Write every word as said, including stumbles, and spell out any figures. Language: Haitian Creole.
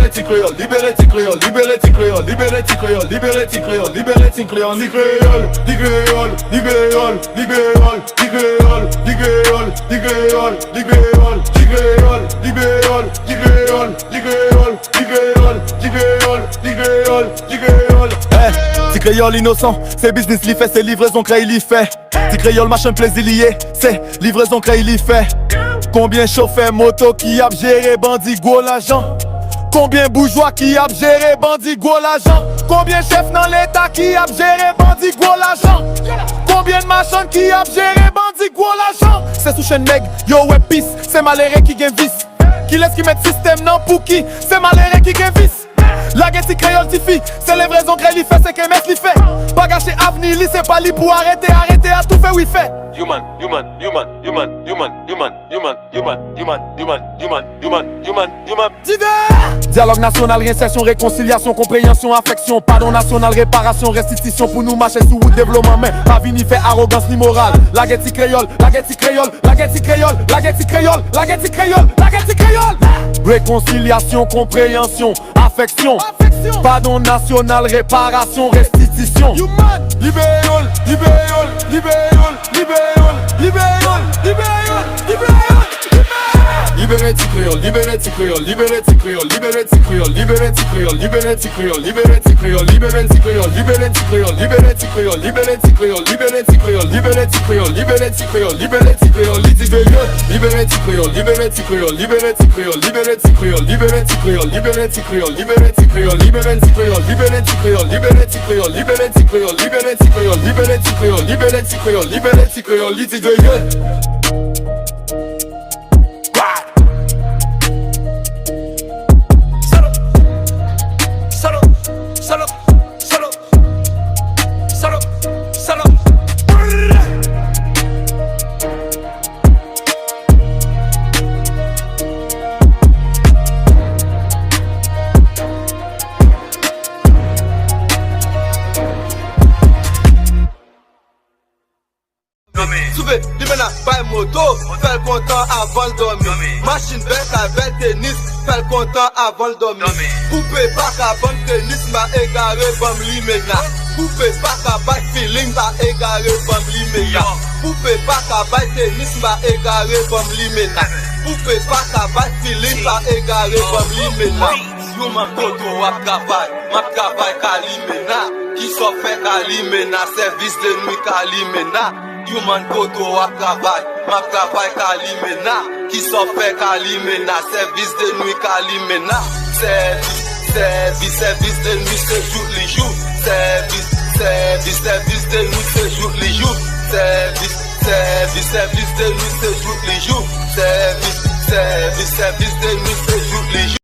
libere ti kreyòl, libere ti kreyòl, libere ti kreyòl, libere ti kreyòl, libere ti kreyòl, libere ti kreyòl, ti kreyòl, ti kreyòl, ti kreyòl, ti kreyòl, ti kreyòl, ti kreyòl, ti kreyòl, ti kreyòl, ti kreyòl, ti kreyòl, ti kreyòl, ti kreyòl, ti kreyòl, ti kreyòl, ti kreyòl. Eh, ti kreyòl inosan, se biznis li fè, se livrezon krèy li fè. Ti kreyòl machann plezi li ye, se livrezon krèy li fè. Konbyen chofè moto ki ap jere bandi gwo lajan? Konbyen boujwa ki ap jere bandi gwo lajan? Konbyen chèf nan leta ki ap jere bandi gwo lajan? Konbyen machann ki ap jere bandi gwo lajan? Se sou chenn nèg yo wè pis, se malere ki gen vis. Kilès ki mèt sistèm nan? Pouki se malere ki gen vis? Lage ti kreyòl tifi, se levrezon krèy li fè, se kemès li fè. Pa gache avni li, se pa li pou arete, arete a toufe wi fè. Human, human, human, human, human, human, human, human, human, human, human, human, human, human. Divès. Dyalòg nasyonal, reyensèsyon, rekonsilyasyon, konpreyansyon, afèksyon, padon nasyonal, reparasyon, restitisyon pou nou mache sou wout devlopman, men pa vini fè arogans ni moral. Lage ti kreyòl, lage ti kreyòl, lage ti kreyòl, lage ti kreyòl, lage ti kreyòl, lage ti kreyòl. Rekonsilyasyon, konpreyansyon, afèksyon, padon nasyonal, reparasyon, restitisyon. Human. Libere l, libere l, libere l, libere l, libere l, libere l, libere l. Libere ti kreyòl, libere ti kreyòl, libere ti kreyòl, libere ti kreyòl, libere ti kreyòl, libere ti kreyòl, libere ti kreyòl, libere ti kreyòl, libere ti kreyòl, libere ti kreyòl, libere ti kreyòl, libere ti kreyòl, libere ti kreyòl, libere ti kreyòl, libere ti kreyòl, li di veye. Libere ti kreyòl, libere ti kreyòl, libere ti kreyòl, libere ti kreyòl, libere ti kreyòl, libere ti kreyòl, libere ti kreyòl, libere ti kreyòl, libere ti kreyòl, libere ti kreyòl, libere ti kreyòl, libere ti kreyòl, libere ti kreyòl, libere ti kreyòl, libere ti kreyòl, li di veye. Moto, fè l kontan avan l dòmi. Machin bèl, kay bèl tenis, fè l kontan avan l dòmi. Koupe pa ka ban m tenis, m pa egare, ban m limena. Koupe pa ka bay feeling, pa egare, ban m limena. Koupe pa ka bay tenis, m pa egare, ban m limena. Koupe pa ka bay feeling, pa egare, ban m limena. Yon man kote w ap travay, m ap travay Kalimena. Kisa w fè Kalimena, sèvis de nwi Kalimena. Yon man kote w ap travay, m ap travay Kalimena. Kisa w fè Kalimena, sèvis de nwi Kalimena. Sèvis, sèvis, sèvis de nwi se jouk li jouk. Sèvis, sèvis, sèvis de nwi se jouk li jouk. Sèvis, sèvis, sèvis de nwi se jouk li jouk. Sèvis, sèvis, sèvis de nwi se jouk li jouk.